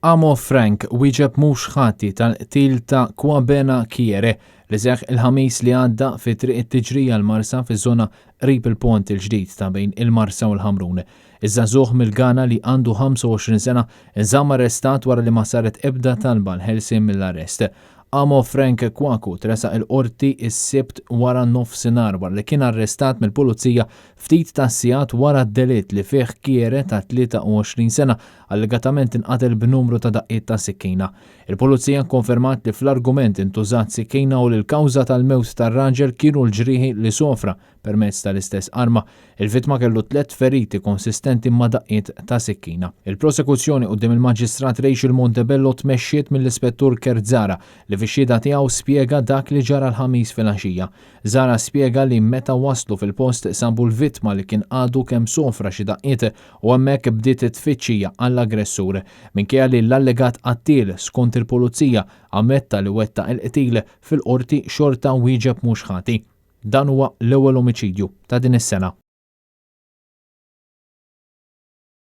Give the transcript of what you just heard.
Amo Frank wieġeb mhux ħati tal-qtil ta' Kwabena Kiere li seħħ il-Ħamis li għadda fi Triq it-Tiġrija l-Marsa fiż-żona qrib il-pont il-ġdid ta' bejn il-Marsa u l-Ħamrun. Iż-żagħżugħ mill-Ghana li għandu 25 sena nżamm arrestat wara li ma saret ebda talba għall-ħelsien mill-arrest. Amo Frank Kwaku tressaq il-Qorti s-Sibt wara nofsinhar wara li kien arrestat mill-Pulizija ftit tas-sigħat wara d-delitt li fih Kiere ta' 23 sena allegatament inqatel b'numru ta' daqqiet ta' sikkina. Il-Pulizija kkonfermat li fl-argument intużat sikkina u li l-kawża tal-mewt tar-raġel kienu l-ġrieħi li sofra permezz tal-istess arma. Il-vittma kellu tlett feriti konsistenti ma' daqqiet ta' sikkina. Il-prosekuzzjoni quddiem il-Maġistrat Rachel Montebello tmexxiet mill-Ispettur Kurt Zahra li fix-xhieda tiegħu spjega dak li ġara l-Ħamis filgħaxija. Zahra spjega li meta waslu fil-post sabu l-vittma li kien għadu kemm sofra xi daqqiet u hemmhekk bdiet it-tfittxija għall-aggressur. Minkejja li l-allegat qattiel, skont il-Pulizija, ammetta li wettaq il-qtil, fil-Qorti xorta wieġeb mhux ħati. Dan huwa l-ewwel omiċidju ta' din is-sena.